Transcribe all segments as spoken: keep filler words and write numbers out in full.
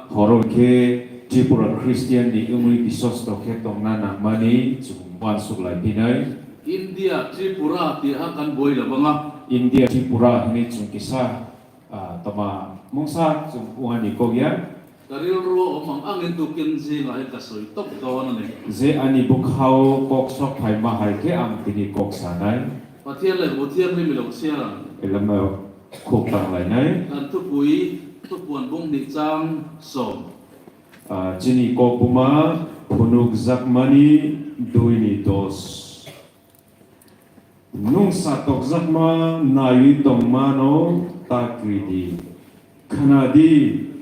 Horo khe Tripura Christian ni wngwi biswas tokhe tongna nangmani chwng uansuk lai phinai. India, Tripura, tiha kan boi labanga. India, Tripura hwnwi chwng kisa, ah, tama mungsa chwng uani kok ya. Karil ro omang angin tukin jinga he kasoi tok dona ni. Je ani bukhao kok sok phaima hai khe ang tini kok sanai. Pathian le bothian ni milok siarang. Elama khuk tang lainai. Kan thupui, thupuan bung ni chang som. Ah, chini kokbuma phunukjakmani dui ni dos. Nungsa tokjakma naiwi tongmano ta kri di. Khna di,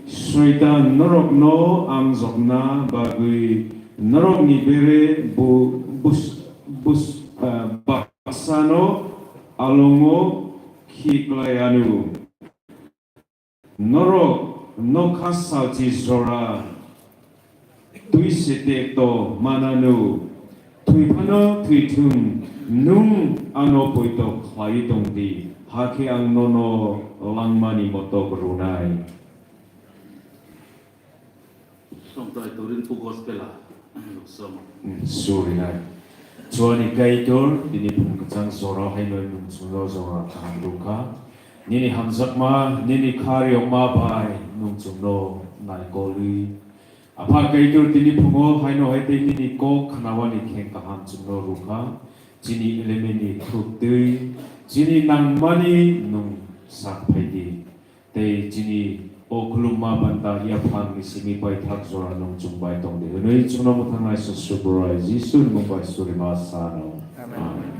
Soitan norokno amjokna bagwi norokni bere bu-, bus-, bus-, ah, baksano alongo khiklai anw. Norok nokha salchi jora twi sete to mananu, thwi phano thwi thung, nung ano poito khlai tong di, hakhe ang nono langmani motok rwnai. Songtrai turin pu gospel a, song. Hmm, surinai. Chuani Kaitor, bini phung kchang jora haino nung chwngno jora kaham rwkha. Nini hamjakma, nini kha riyokma bai nung chwngno naikolwi. Apha Kaitor, tini phungo haino hai tei nini kok khnawani kheng kaham chwngno rwkha. Chini elemeni khuk twi, chini nangmani nung sak phai di. Tei chini o khulumma banta yaphangni simi paithak jora nung chwng bai tong di hwnwi chwngno mwthangnaisa Subrai Jisuni mung bai surima sano. Amen. Amen.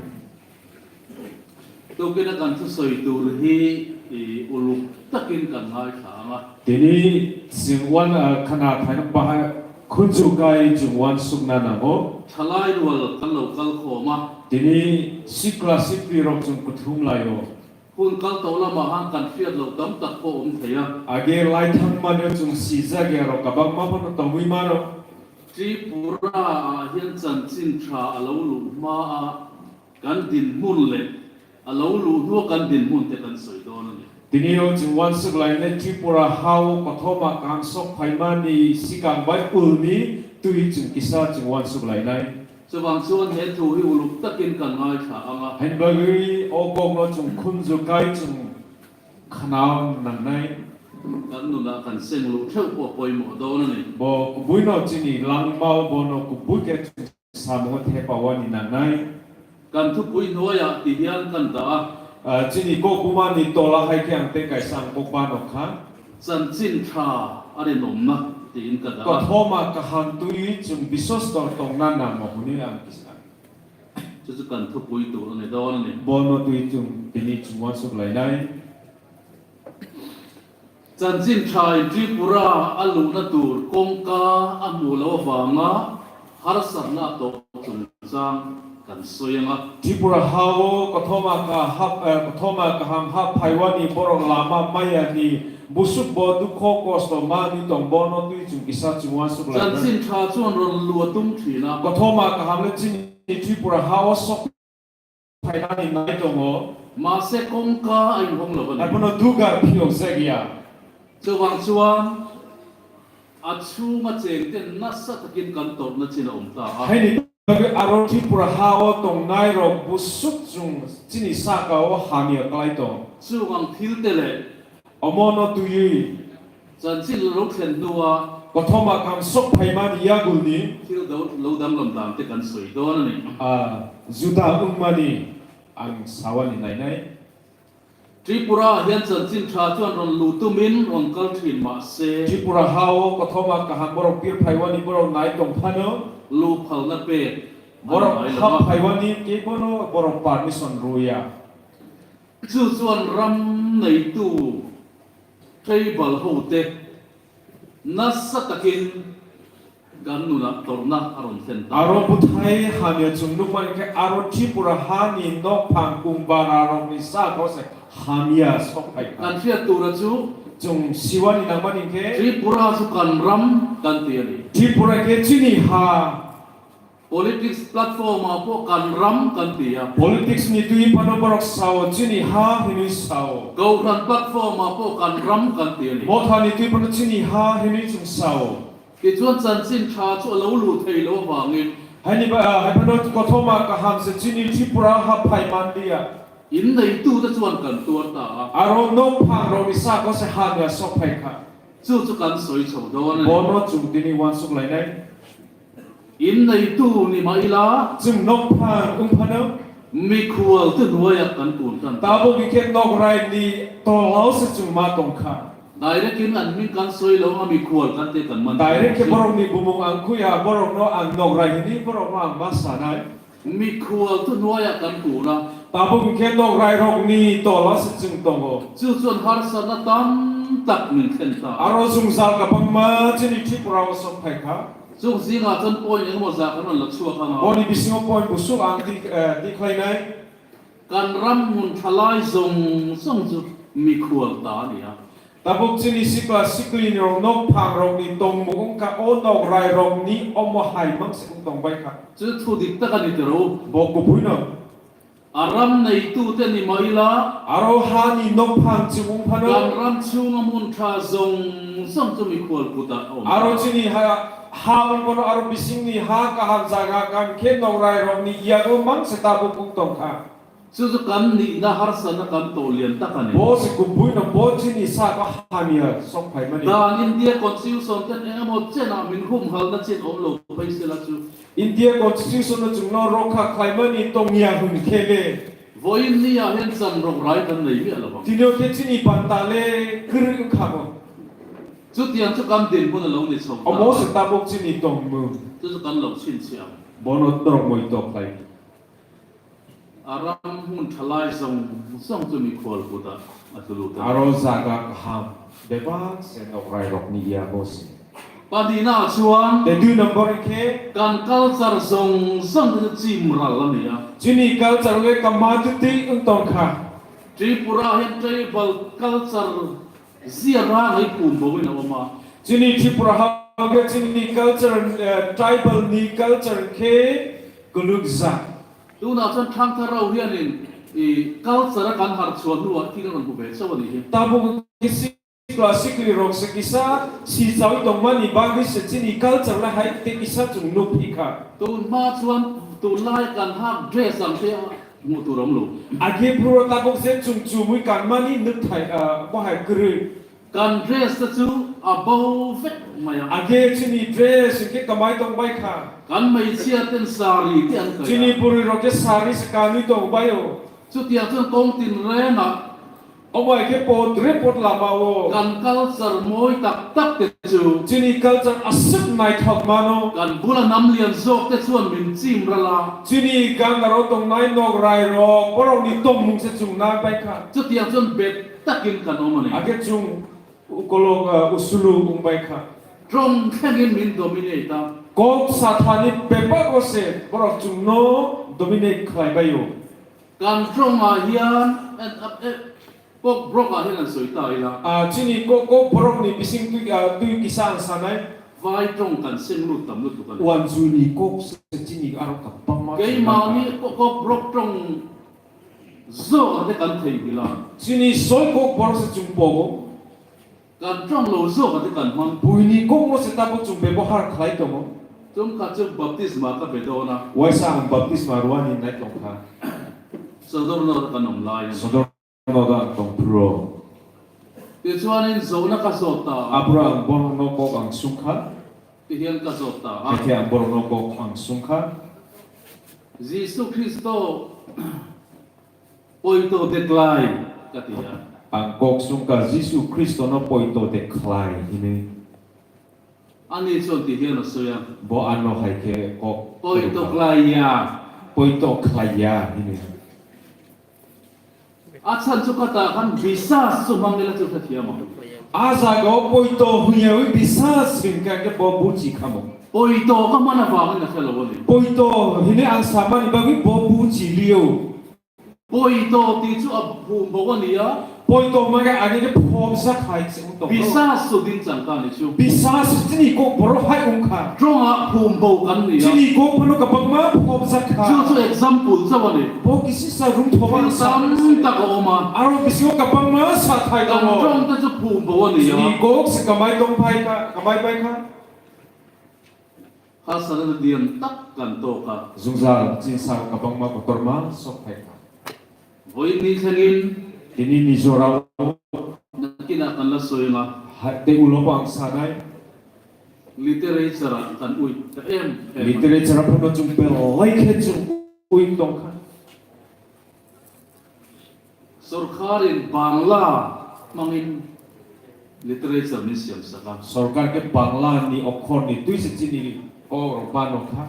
Tokena kan thusoi tur hi, i, uluk takin kan ngai kha anga. Tini chwng wan, ah, khana thaino bahai khunju kai chwng uansukna nango. Thalai rual kan lo kal khoma. Tini sikla sikli rok chwng kuthum laio. Hun kal to lama hang kan fiat lo tam tak ko um thaya. Age lai thang mano chwng sijak ya rok kabang ma phano tongwi mano. Tripura a hian chanchin tha a lo lu ma a kan din mun le a lo lu hnu kan din mun te kan soi don ani. Tini o chwng uansuk lai ne Tripura hao kothoma kangsok phaimani sikang bai ulni twi chwng kisa chwng uansuk lai nai. Chubang chuan he thu hi uluk takin kan ngaithla ang a. Hain bagwi o kokno chwng khunju kai chwng khna nangnai. Kan nuna kan seng luh theuh pawh pawimawh dawn a ni. Bo kubuino chini langmao bono kubui khe chwng samungo thepawani nangnai. Kan thupui hnuaiah ti hian kan dah a. Ah, chini kokbumani tola hai khe ang tei kaisa ang kokba nok kha. Chanchin ṭha a rinawmna tiin ka dah a. Kothoma kaham twi chwng biswas tong tongna nango hwnwi ang kisa. Chu chu kan thupui tur a ni dawn a ni. Bono twi chwng tini chwng uansuk lainai. Chanchin ṭha in Tripura a luhna tur kawngka a hmu lo avanga harsatna a tawk chungchang kan sawi ang a. Tripura hao kothoma ka hap, eh, kothoma kaham hap phaiwani borok lama mayani busuk bo dukho kosto mani tong bono twi chwng kisa chwng uansuk lai. Chanchin ṭha chuan rawn luh a tum ṭhin a. Kothoma kaham le chini Tripura hao sok phainani nai tongo. Mahse kawngka a inhawng lo a ni. Abono dugar phiyok jak ya. Chuvang chuan a chhunga chengten nasa takin kan tawrhna chin a awm ta a. Haini bagwi aro Tripura hao tongnai rok busuk chwng chini saka o hamya klai tong. Chuwng ang thil te leh. Omono twiwi. Chanchin lo thlen hnuwa. Kothoma kaham sok phaimani yagulni. Thil do-, lo danglam dang te kan sawi dawn a ni. Ah, juda wngmani ang sawani nainai. Tripura ah hian chanchin ṭha chuan rawn luh tumin rawn kal ṭhin mah se. Tripura hao kothoma kaham borok pir phaiwani borok nai tong phano. Luh phalna pek. Borok hap phaiwani keibono borok permission ruya. Chu chuan ram neitu tribal ho te nasa takin kan nunah tawrhna a rawn thlen ta. Aro bwthai hamya chwng nukmani khe aro Tripura hani nokphang kungbara rokni saka o se hamya sok phai kha. Kan hriat tura chu chwng siwani nangmani khe Tripura chu kan ram kan ti a ni. Tripura khe chini ha. Politics platform a po kan ram kan tia. Politics ni twi phano borok sao, chini ha hinwi sao. Kau ran platform a po kan ram kan tia ni. Motha ni twi phano chini ha hinwi chwng sao. Kichuan chanchin tha chu lo lu thei lo bangin. Haini ba, ah, hai phano kothoma kaham se chini Tripura ha phai man dia. In nei tu te chuan kan tuar ta. Aro nokphang rok ni sa ko se ha nia sok phai kha. Chu chu kan soi chho do na. Bono chwng tini wansuk lainai. In nei tu ni ma ila. Chwng nokphang wng phano. Mikhual tu nuayak kan kun kan. Tabuk ni khe nokrai ni tolao se chwng ma tong kha. Direct in an min kan soi lo ma mikhual kan te kan man. Direct khe borok ni bumung ang khuya, borok no ang nokrai hini, borok no ang ma sanai. Mikhual tu nuayak kan kun a. Tabuk ni khe nokrai rok ni tola se chwng tongo. Chu chuan harsana tam tak min khen ta. Aro jwngjal kwbangma chini Tripura o sok phai kha. Chung zinga chun point engmo ja khano la chhuak khano. Boni bisingo point busuk ang di, eh, di khlainai. Kan ram mun thalai zong zong chu mikhual ta nia. Tabuk chini sikla sikli rok nokphang rok ni tongmung wngkha o nokrai rok ni omo hai mang se wng tong bai kha. Chu thu dik ta kani tero. Bo kubui no. Aram nei tu te ni maila. Aro ha ni nokphang chimung phano. Gan ram chunga mun tha zong zong chumi khol kuta om. Aro chini ha, ha ungkono aro bising ni ha kaham jaga kan khe nokrai rok ni yago mang se tabuk ung tong kha. Chuchu kan ni na harsa na kan to lian ta kani. Bo se kubui no bo chini sa ko hamia sok phai mani. Dan India Constitution ten emo chena min hum hal na chen om lo pai se la chu. India Constitution no chwngno rokha khlaimani tongya hwn khe le. Voin ni ya hen chan rok rai kan nei mi ala bang. Tini o khe chini panta le kwrwi wngkha bo. Chutiang chu kan din bo na lo ni chong. Omo se tabuk chini tongmung. Chu chu kan lo chin siang. Bono torok moi tok khlai. Aram hwn thalai zong zong chumi khol kuta atulu ta. Aro jaga kaham bebak se nokrai rok ni yago se. Pani na chuan. Te dui number khe. Kan culture zong zong te chim ral la ni ya. Chini culture le kama tu ti ung tong kha. Tripura hin tribal culture zia ra ngai kum bo wina oma. Chini Tripura ha ke chini culture, eh, tribal ni culture khe kuluk ja. Tuna chun thang thar rau hian in, i, culture a kan har chuan hnu a thil kan bu be chawani hi. Tabuk kisi classically rok se kisa si chawi tongmani bagwi se chini culture la hai te kisa chung nuk phi kha. Tun ma chuan tu lai kan hak dress ang te hmu tur awm lo. Agi phuro tabuk se chung chumui kanmani nuk thai, ah, bo hai kwrwi. Kan dress te chu a bo vek mai a. Age chini dress ke kamai tong bai kha. Kan hmeichhia ten sari te an kai a. Chini puri rok ke sari se kanwi tong bai o. Chutiang chuan kawng tin reng a. Omo ai ke pot re pot lama o. Kan culture mawi tak tak te chu. Chini culture aswk naithok mano. Kan bula nam lian zawk te chuan min chim ral a. Chini ganga ro tongnai nokrai rok borok ni tongmung se chung na bai kha. Chutiang chuan bet takin kan awm a ni. Age chung ukolok, ah, usulu wng bai kha. Tong thlengin min dominate a. Kok sathani bebak o se borok chwngno dominate khlai bai o. Kan tong a hian, eh, eh, kok brok a hian an soi ta ila. Ah, chini kok, kok borok ni bising twi, ah, twi kisa ang sanai. Vai tong kan seng lut tam lut kan. Wanjui ni kok se chini aro kabangma. Keimani kok, kok brok tong zo ate kan thei bila. Chini soi kok borok se chwng pogo. Kan tong lo zo ate kan hmang. Buini kokno se tabuk chwng bebohar khlai tongo. Chwng kha chwng baptisma ka bedona. Waisa ang baptisma rwani nai tong kha. Sodor no kan om lai. Sodor no da ang tong phuro. Te chuan in zo na ka zo ta. Aphuru ang borok no kok ang sung kha. Te hian ka zo ta. Hakhe ang borok no kok ang sung kha. Jisu Khristo poito de klai ka ti a. Ang kok sung kha Jisu Khristo no poito de khlai hini. Ani chon ti hian a soya. Bo ano hai khe kok. Poito klai ya. Poito khlai ya hini. Achan chu kata khan bisas chu mang la chu kha thiam a. A jaga o poito huya wi bisas hin ka ke bo buchi khamo. Poito ka mana ba na khala wali. Poito hini ang samani bagwi bo buchi liyo. Poito ti chu a phum bo ani ya. Poito ma khe ani khe phobjak hai se wng tong. Bisas chu din chang ta ni chu. Bisas chini kok boro hai wng kha. Trong a phum bo kan ni ya. Chini kok phano kwbangma phobjak kha. Chu chu example cha ani. Bo kisi sa room thoba. Sam ta ko ma. Aro bisingo kwbangma sa thai tongo. Kan trong ta chu phum bo ani ya. Chini kok se kamai tong phai kha, kamai pai kha. Kha sana diam tak kan to ka. Jwngjal chini saka kwbangma kotorma sok phai kha. Boi ni thangin. Tini ni jorao. Nakina kan la soyunga. Hai, tei ulo bo ang sanai. Literature kan ui. Em, em. Literature phano chung belai khe chung ui tong kha. Sorkar in Bangla mangin literature ni siam saka. Sorkar khe Bangla ni okhor ni twi se chini kok rok bano kha.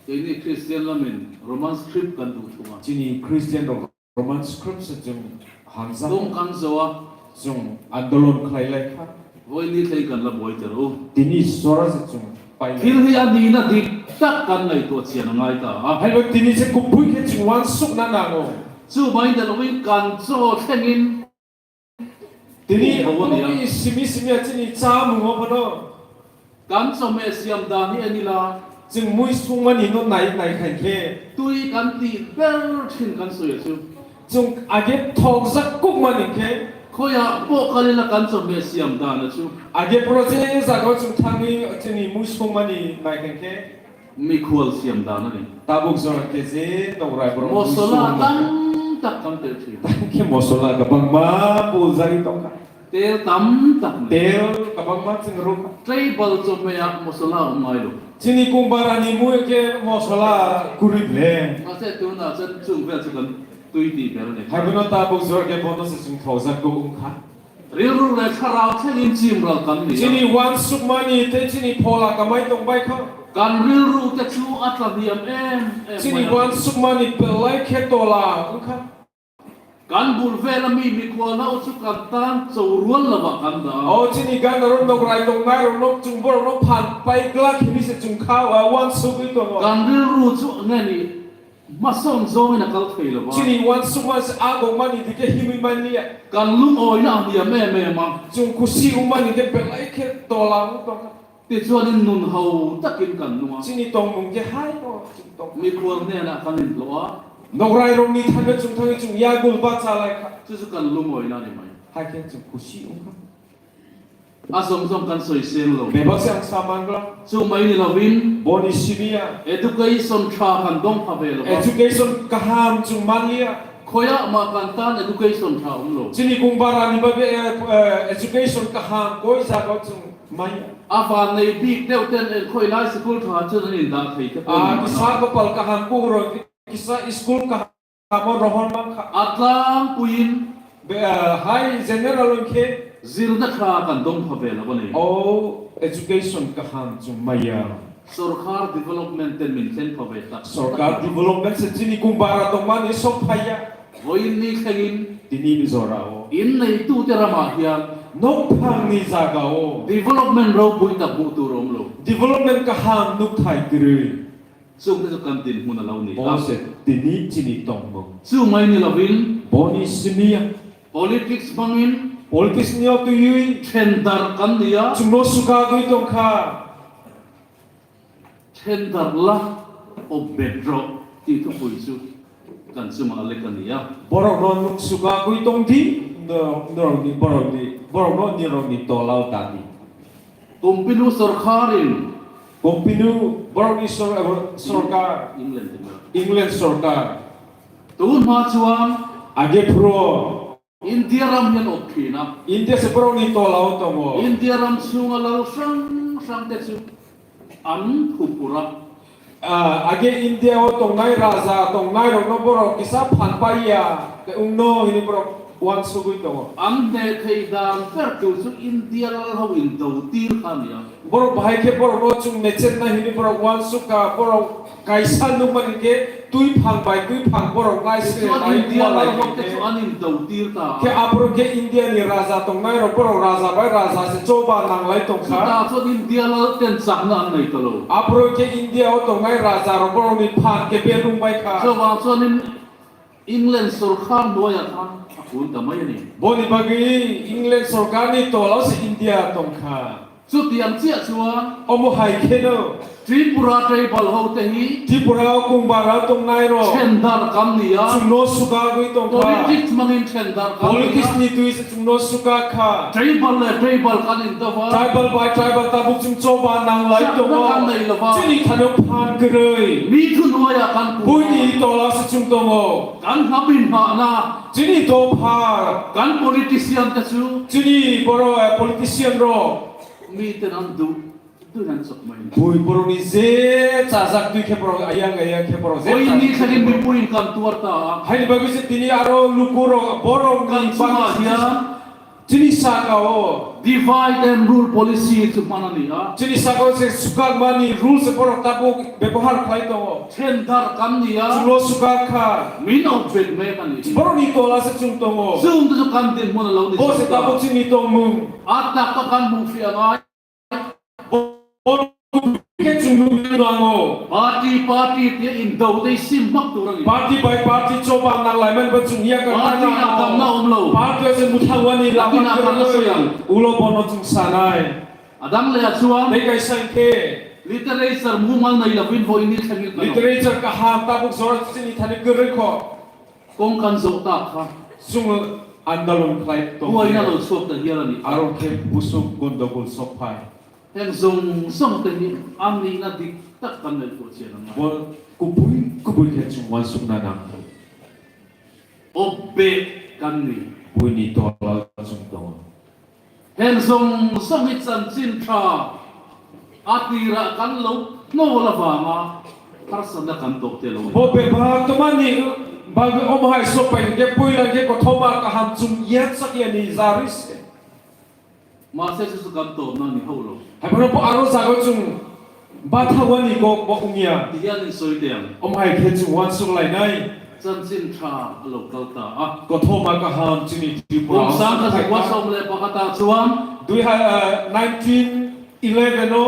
Tini Christian lamin Roman script kan du thuma. Chini Christian rok Roman script se chung hamjak. Dong kan jawa. Chung andolon khlai lai kha. Boi ni thai kan la boi tero. Tini sora se chung pai lai. Thil hi ani na dik tak kan nai to chian ngai ta. Hai lo tini se kubui khe chung wan suk na nango. Chu bai da lo kan cho thengin. Tini bo bo ni ya. Ni simi simi a chini cha mungo bono. Kan cho me siam da ni ani la. Chwng mui sungmani no nai, nai khai khe. Twi kan ti ber thin kan soya chu. Chwng age thokjak kukmani khe. Khoya po kalila kan cho me siam da na chu. Age pro je jaga chwng thangwi chini mui sungmani nai khai khe. Mikhual siam da na ni. Tabuk jora khe je nokrai borok mui sungmani. Mosola tam tak kan te thi. Tang khe mosola kwbangma puljagwi tongkha. Tel tam tak ni. Tel kwbangma chwng rwkha. Tribal chomya mosola wngmai rw. Chini kung barani mui khe mosola kwrwi le. Mase tuna chen chung bel chukon twi twi bel ni. Haibono tabuk jora khe bono se chwng thokjak kuk wngkha. Ril ruk le kharao thengin chim rok kan ni. Chini wansukmani tei chini phola kamai tong bai kha. Kan ril ruk te chu atla diam em em. Chini wansukmani belai khe tola wngkha. Kan bul vela mi mikhual na uchu kan tan chau rual la ba kan da. O chini gan aro nok rai tong nai ro nok chung bor nok phan pai glak hini se chung kha wa wan sugui tongo. Kan ril ru chu ngani masong zong ina kal thei la ba. Chini wan sukma se a gong mani dike himui mani ya. Kan lung oi na ya me me ma. Chung khusi ung mani ke belai khe tola ung tong. Te chuan in nun hau takin kan nunga. Chini tongmung khe hai bo chini tong. Mikhual nena kan in lo a. Nokrai rokni thangwi chung thangwi chung yagul bacha lai kha. Chu chu kan lungoi nani mai. Hai khe chung khusi wng kha. Asong song kan soi seng lo. Bebak se ang sa mangla. Chu mai ni lovin. Boni simi ya. Education tha kan dong pha ve lo. Education kaham chung man liya. Khoya ma kan tan education tha um lo. Chini kung bara ni bagwi, eh, eh, education kaham koi jaga chung. Mai. Afa nei bik deuh ten en khoi lai school tha chun an in dah thei te pawh. Ah, kisa ko pal kaham ko ro, kisa school kaham o rohor mang kha. Atlang puin. Be, ah, hai general on khe. Zirna kha kan dong pha bela bani. O education kaham chung maya. Sorkar development ten min ten pha bela. Sorkar development se chini kum bara tong mani sok phaya. Hoin ni khengin. Tini ni jora o. In nei tu te rama hian. Nokphang ni jaga o. Development rok bui ta bu tu rom lo. Development kaham nukthai kwrwi. Chung te kan tin hmuna lo ni. Bo se tini chini tongmung. Chu mai ni lovin. Boni simi ya. Politics bangin. Politics ni o twiwi. Tender kan dia. Chungno suka gwi tongkha. Tender la o bedrock ti thupui chu kan chuma le kan ya. Borok no nuk suka gwi tong di, no, norok ni, borok ni, borok no nirok ni tola o ta di. Kompinu sorkar in. Kompinu borok ni sor-, sorkar. England ni. England sorkar. Tun ma chuan. Age phuro. India ram hian ok thina. India se borok ni tola o tongo. India ram chhunga lal sang sang te chu an khupura. Ah, age India o tongnai raja tongnai rok no borok kisa phan pai ya. Te ung no hini borok uansugui tongo. An ne thei dan per tu chu India lal ho in do tir khan ya. Borok bahai khe borok no chung mechenna hini borok uansuk kha, borok kaisa nukmani khe twi phang bai twi phang borok nai se lai lai khe. Khe aphuru khe India ni raja tongnai rok borok raja bai raja se choba nang lai tong kha. Aphuru khe India o tongnai raja rok borok ni phan khe belung bai kha. Choba chon in England sorkar nuaya kha, akun tamaya ni. Boni bagwi England sorkarni tolao se India tongkha. Chuti ang chia chuan. Omo hai kheno. Tripura tribal ho te hi. Tripura o kung bara tongnai rok. Thendar kam niya. Chwngno sukagwi tongkha. Politics mangin thendar kam niya. Politics ni twi se chwngno sukak kha. Tribal le tribal kan in doba. Tribal bai tribal tabuk chwng choba nanglai tongo. Chakna kan nai loba. Chini thano phan kwrwi. Mi thu nuaya kan ku. Buini tola se chwng tongo. Kan hapin hana. Chini dopha. Kan politician ta chu. Chini boro, eh, politician rok. Mi te nang du. Duinan chokmai. Bui borokni je chajak twi khe borok ayang ayang khe borok je. Oi ni chajak khagin twi bi borok. Bui kan tuar ta. Haini bagwi se tini aro lukurok borokni kan chuma bagwi hiya. Chini saka o. Divide and rule policy chukmana ni ha. Chini saka o se sukak mani rules borok tabuk bebohar khlai tongo. Thendar kam ni ya. Chulo sukak kha. Min of bed me kan ni. Borokni tola se chwng tongo. Chwng tu kan din mona lo ni. Bo se tabuk chini tongmung. Atak to kan mung fi angai. Bo khe chwng nuknai nango. Party, party te in do tei sim mak tu rang. Party bai party choba nang lai man ba chwng ya ka party na kam na um lo. Party se muthang wani la. Party na kam na soyang. Ulo bono chwng sanai. Adang le achuang. Tei kaisa khe. Literature mumal nai la win bo ini thangit na. Literature kaham tabuk jora chini thani kwrwi kho. Kongkan jok ta kha. Chwng andolon khlai tong. Buai na lo sok ta hiarani. Aro khe busuk gondogol sok phai. Heng jong jong te ni ang ni na dik tak kan nai ko che na. Bo kubui kubui khe chwng uansuk na nang. Obbe kan ni. Buini tola chwng tongo. Heng jong jong hi chanchin tha. Ati ra kan lo no la ba ma. Har san da kan tok te lo. Bo bebak to mani bagwi omo hai sok pai ke puila ke kothoma kaham chwng yat sak ya ni jaris. Ma se su kan to na ni hau lo. Hai bono bo aro jago chwng bathawani kok bo wngya. Tiyan ni soi te ang. Om hai khe chwng uansuk lainai. Chanchin tha alo kal ta a. Kothoma kaham chini Tripura. Bumsang ka sakwa som le pakata chuang. Dui ha, eh, nineteen eleven o.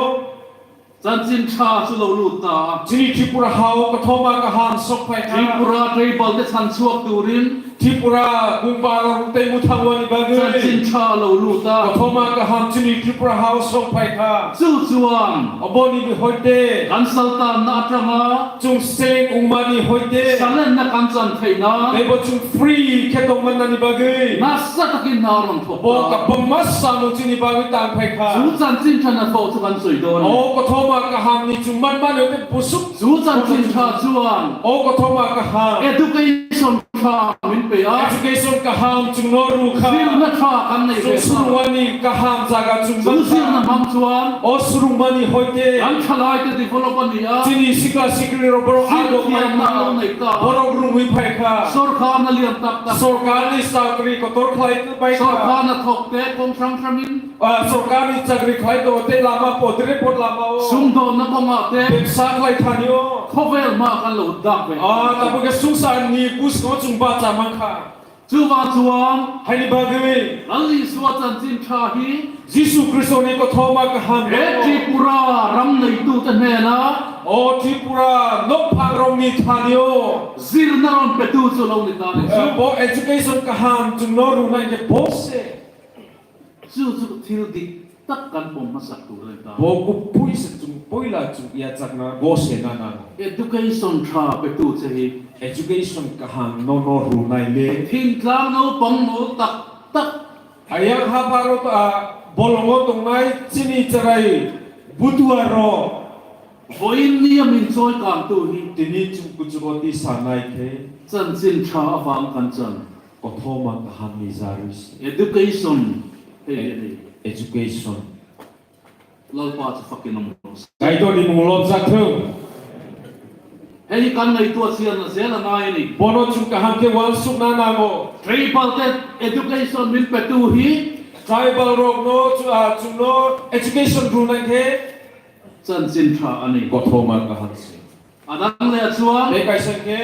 Chanchin tha chu lo lut ta. Chini Tripura hao kothoma kaham sok phai kha. Tripura tribal te san chuak turin. Tripura bumba rok tei muthangwani bagwi. Chanchin tha lo lut ta. Kothoma kaham chini Tripura hao sok phai kha. Chu chuang. Oboni hoite. Kan saltan na atanga. Chwng seng wngmani hoite. Salen na kan chan khaina. Tei bo chwng free khe tongmannani bagwi. Nasa takin na rang thok. Bo kabangma samung chini bagwi tang phai kha. Chu chanchin tha na thok chu kan soi don. O kothoma kaham ni chwng man mani hoite busuk. Chu chanchin tha chuang. O kothoma kaham. Education tha min pe a. Education kaham chwngno rw kha. Zirna tha kan nei pe. Chwng surungmani kaham jaga chwng man kha. Chu zirna mam chuang. O surungmani hoite. Kan thalai te develop ani a. Chini sikla sikli rok borok abo mai kha. Borok rungwi phai kha. Sorkar na liam tak tak. Sorkar ni chakri kotor khlai bai kha. Sorkar na thok te kong thram thram in. Ah, sorkar ni chakri khlai tongo tei lama podre pod lama o. Sum donna koma te. Bebsa khlai thani o. Khovel ma kan lo dak be. Ah, tabuk ke sungsar ni bus no chwng bacha man kha. Chuba chuang. Haini bagwi. Lal Isua chanchin tha hi. Jisu Khristo ni kothoma kaham. E Tripura ram nei tu te hne na. O Tripura nok phang rong ni thani o. Zir na ron petu chu lo ni ta ni. Eh, bo education kaham chwng no rw nai ke bo se. Chu chu thil dik tak kan pom masak tu le ta. Bo kubui se chung poila chung ya chak na go se na na. Education tha pe tu che hi. Education kaham no no rw nai le. Thin tlang no pang no tak tak. Ayang ha baro ta bolongo tongnai chini charai butua ro. Voin ni amin choi kan tu hi. Tini chung kuchugo ti sanai khe. Chanchin tha avang kan chan. Kothoma kaham ni jarwi se. Education. Hey, hey. Education. Lalpa chu fakin amro. Kaitor ni mung lobjak thung. Hey, kan ngai tu asian na jela ngai ni. Bono chung kaham khe uansuk na nango. Tribal te education min petu hi. Tribal rok no chu, ah, chung no education rw nai khe. Chanchin tha ani. Kothoma kaham se. Adang le achuang. Tei kaisa khe.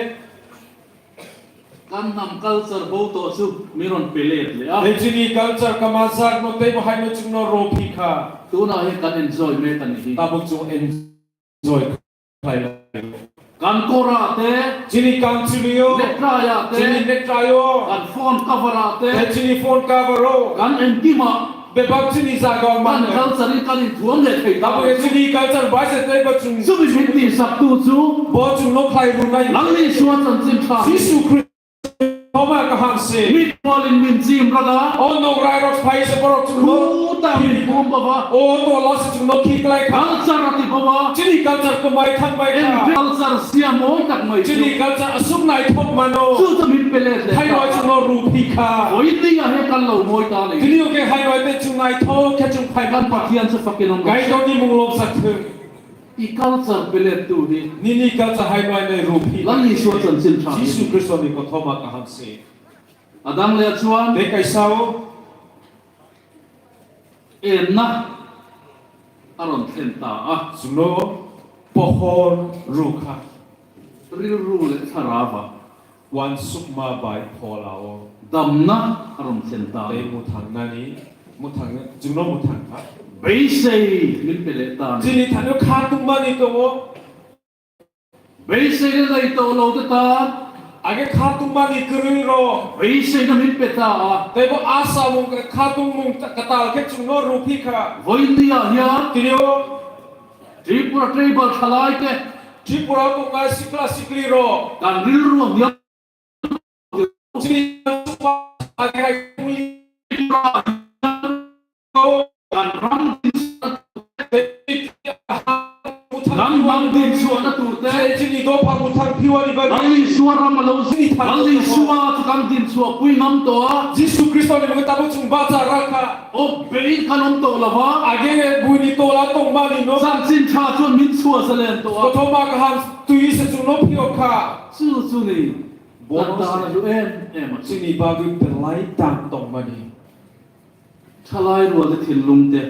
Kan nam culture bo to chu miron pelet le a. Tei chini culture kama sak no tei bo hai no chwng no ro phi kha. Tuna he kan enjoy me kan hi. Tabuk chwng enjoy khlai lai. Kan kora te. Chini kan chulio. Nektrai ya te. Chini nektrai o. Kan phone cover a te. Te chini phone cover o. Kan engtima. Bebak chini jaga o kan mano. Culture in kan in thuam le thei. Tamo ye chini culture bai se tei bo chung. Sumi binti sak tu chu. Bo chung no khlai rwnai. Nangni Isua chanchin tha. Jisu Khristo. Thoma kaham se. Mi palin min jim raga. O nograi rok phai se borok chung no. Kuta mi bom baba. O to la se chung no khiklai kha. Culture ati baba. Chini culture ko mai thang bai kha. En culture sia moi tak mai. Chini culture asuk nai thok mano. Chu chu min pele de. Hai roi chung no ru phi kha. Oi ni ya he kan lo moi ta le. Chini o ke hai roi te chung nai thok khe chung phai man pa. Pathian se pakin om. Gai doni mung lom sak thung. I culture pelet tu hi. Nini culture hai bai nai rup hi. Lang Isua chanchin tha. Jisu Khristo ni kothoma kaham se. Adang le chuan. Te kaisa o. E na. Aron thlen ta a. Suno pohor rukha. Ril ru le tharava. Uansukma bai phola o. Damna aron thlen ta. Tei muthang nani, muthang, chwngno muthang kha. Beisei min pele ta. Chini thani kha tungmani tongo. Beisei le lai to lo te ta. Age kha tungmani kwrwi ro. Beisei na min pe ta. Tei bo asa mung kha tungmung katal khe chwngno ruphi kha. Voindia hia. Tini o. Tripura tribal thalai te. Tripura tongnai sikla sikli ro. Kan ril ruang ya. Kan ram din suana tu te. Chini dopha muthang phiwani bagwi. Nangni suara malo. Nangni suara tu kan din sua pui ngam to. Jisu Khristo ni mungwi tabuk chwng bacha rakha. O bein kanom to lava. Age buini tola tongmani no. Chanchin tha chun min chua salen to. Kothoma kaham twi se chwngno phiyok kha. Chu chu ni. Bono dan dan se lu em em. Chini bagwi belai dan tongmani. Thalai ruwa de thil lung te.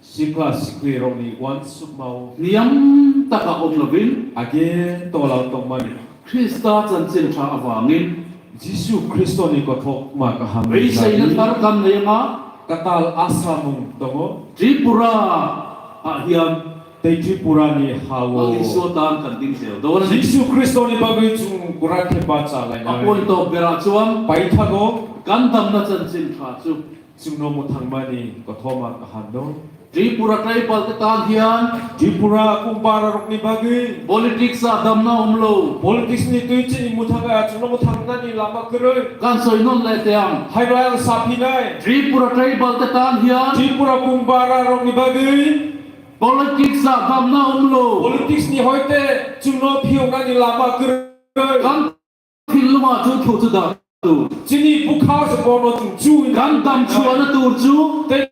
Sikla sikli rokni uansukmao. Niyam taka om labin. Age tola tongmani. Khrista chanchin tha avangin. Jisu Khristoni kothokma kaham. Beiseina thar kam neyama. Katal asamung tongo. Tripura ahiam. Tei Tripurani hao. Nangni suatan kan ding seo. Jisu Khristoni bagwi chwng gura khe bacha lainai. Apoi to bera chuang. Paithago. Kan damna chanchin tha chu. Chwngno muthangmani kothoma kaham no. Tripura tribal te tan hian. Tripura kumbara rokni bagwi. Politics a damna umlo. Politics ni twi chini muthanga chwngno muthangnani lama kwrwi. Kan soi non le teang. Hai bai ang saphinai. Tripura tribal te tan hian. Tripura kumbara rokni bagwi. Politics a damna umlo. Politics ni hoite chwngno phiyoknani lama kwrwi. Kan Thil luma chu thu chu da tu. Chini bukha se bono chung chu in. Kan dam chuana tur chu. Te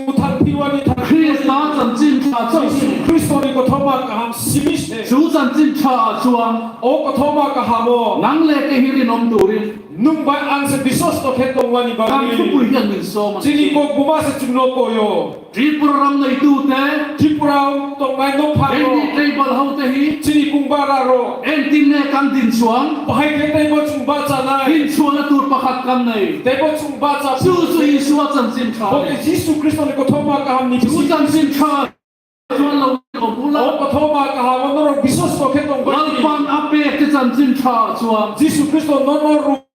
muthang phiwani thang. Khrista chanchin tha chu. Jisu Khristoni kothoma kaham simi se. Chu chanchin tha chuang. O kothoma kahamo. Nang le ke hirin om turin. Nung bai ang se biswas to khe tongwani bagwi. Kan thupui hian min soma. Chini kok buma se chungno koyo. Tripura ram nei tu te. Tripura tongnai no pha ro. Eni tribal hau te hi. Chini kungbara ro. En tin ne kan din chuang. Bahai ke tei bo chung bacha nai. Din chuang na tur pakhat kan nei. Tei bo chung bacha. Chu chu Isua chanchin tha. Bo ke Jisu Khristo ni kothoma kaham ni. Chu chanchin tha. Chuan lo ko bula. O kothoma kaham no ro biswas ko khe tong ba. Lalpan ape te chanchin tha chuang. Jisu Khristo no no ro.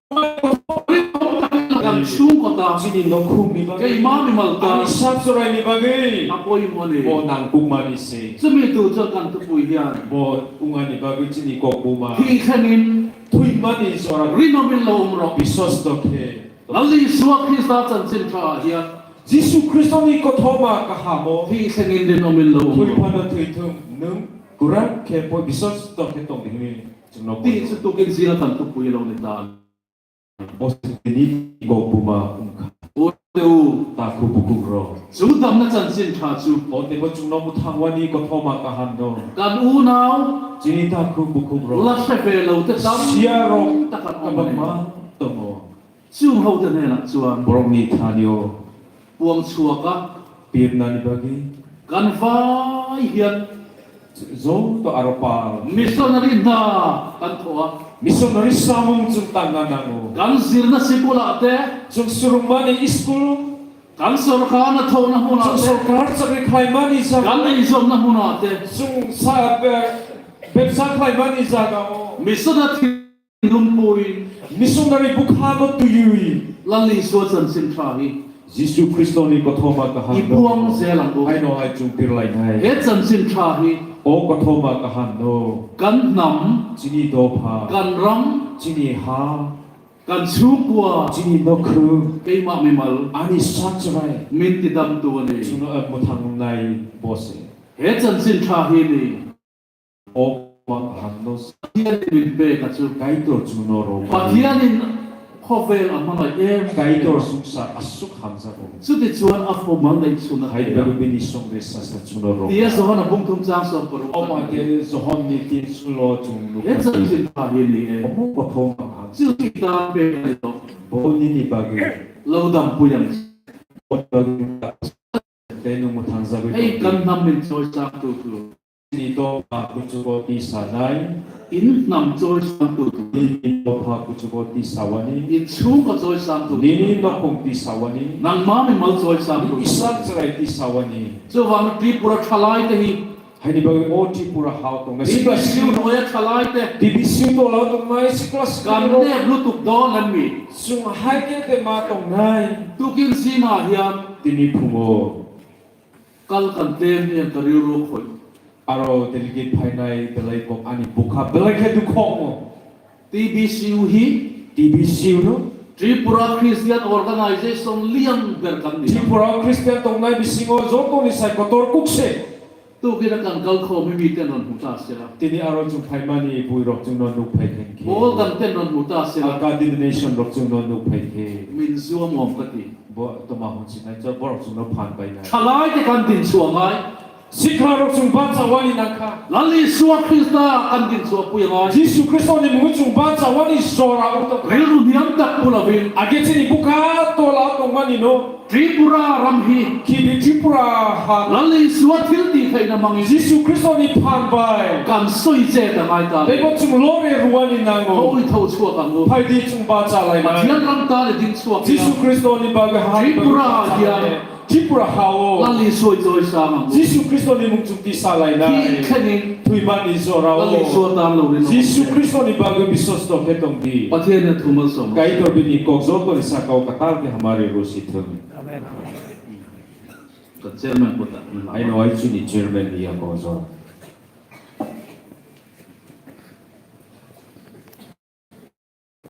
Kan sung kota. Chini nokhung ni bagwi. Keima ni mal ta. Ani sak chorai ni bagwi. Apoi mani. Bo nangkuk mani se. Chumi tu cha kan tu pui hian. Bo unga ni bagwi chini kok buma. Hi khanin. Thui mani sora. Rino min lo umro. Biswas to khe. Lalni Isua Khrista chanchin tha hian. Jisu Khristo ni kothoma kahamo. Hi khanin rino min lo umro. Thui phano thui thung. Nung kurak khe bo biswas to khe tong di hini. Chwngno ti bujo. Chu tukin zira kan tu pui lo ni ta. Bo se tini go buma wngkha. O te u. Takhu bukhuk rok. Chu damna chanchin tha chu. O te bo chwngno muthangwani kothoma kaham no. Kan u nau. Chini takhu bukhuk rok. La se be lo te tam. Sia rok ta kan kabangma tongo. Chung ho te nena chuang. Borokni thanio. Puang chuaka. Pirnani bagwi. Kan vai hian. Joto aro pal. Missionary na kan thoa. Missionary samung chwng tangna nango. Kan zirna sikula te. Chwng surungmani school. Kan sorkar na thona huna te. Chwng sorkar chakri khlaimani jaga. Kan injom na huna te. Chwng sa, eh, Bebsa khlaimani jagao. Missionary lumpui. Missionary bwkhano twiwi. Lal Isua chanchin thra hi. Jisu Khristoni kothoma kaham no. Ibuang jelango. Haino hai chwng tirlainai. He chanchin thra hi. O kothoma kaham no. Kan nam. Chini dopha. Kan ram. Chini ha. Kan sukwa. Chini nokhru. Keima mimal. Ani sachrai. Minti dam tuani. Chwngno mwthangnai bose. He chanchin thra hi ni. O kothoma kaham no. Pathian ni min pe kachu. Kaitor chwngno ro. Pathian ni khovel amala em. Kaitor sumsa aswk hamjago. Chuti chuan a formal nei chuna. Hai bini songre sasa chwngno ro. Tia Johana bungthum chang som paruk. O ma ke Johon ni tin sulo chwng nuk. He chanchin thra hi ni e. Omo kothoma kaham. Chuti ta pe ni to. Bo nini bagwi. Lo dam puyang. Bo bagwi. Tei nwng mwthangjagwi tong di. Hei kan nam min choi chang tu tu. Chini dopha kuchugo tisanai. In nam choi chang tu tu. Nini dopha kuchugo tisawani. In chhung ka choi chang tu tu. Nini nokhung tisawani. Nang ma mi mal choi chang tu tu. Isak chwrai tisawani. Chubang Tripura thalai te hi. Haini bagwi o Tripura hao tongnai. Sikla T B C U noya thalai te. T B C U tola tongnai sikla sikla. Kan ne bluetooth don an mi. Chwng hai khe te ma tongnai. Tukin sima hiam. Tini phungo. Kal kan tem yang kariu ro khoi. Aro delegate phainai belai kok ani bukha belai khe dukhokmo. T B C U hi. T B C U no. Tripura Christian Organization liang ber kan ni. Tripura Christian tongnai bisingo jotoni sai kotor kukse. Tu kira kan kal kho mi mi ten non huta sira. Tini aro chwng phaimani bui rok chwngno nuk phai khen khe. Bol kan ten non huta sira. Aka denomination rok chwngno nuk phai khe. Min zuam om kati. Bo toma hwn sinai chwng borok chwngno phan pai nai. Thalai te kan din suamai. Sikla rok chwng bachawani nangkha. Lal Isua Khrista kan din sua puyangai. Jisu Khristoni mungwi chwng bachawani jora wngtong. Ril runiam tak pula bin. Age chini bukha tola tongmani no. Tripura ram hi. Khibi Tripura ha. Lal Isua thil ti khaina mangi. Jisu Khristoni phan bai. Kan soi che ta mai ta. Teibo chwng lore ruani nango. Hoi thau chua kango. Phaidi chwng bachalainai. Pathian ram ta le din chua. Jisu Khristoni bagwi ha. Tripura ha ya. Tripura hao. Lal Isua choi sa mango. Jisu Khristoni mung chwng tisa lainai. Thik khaning. Thwimani jorao. Lal Isua tan lo ri no. Jisu Khristoni bagwi biswas tong khe tong di. Pathian ni thumal som. Kaitor bini kok jotoni sakao kwtal khe hamari rw si thung. Amen. Ka chairman kota. Aino ai chini chairman ni ya ko jora.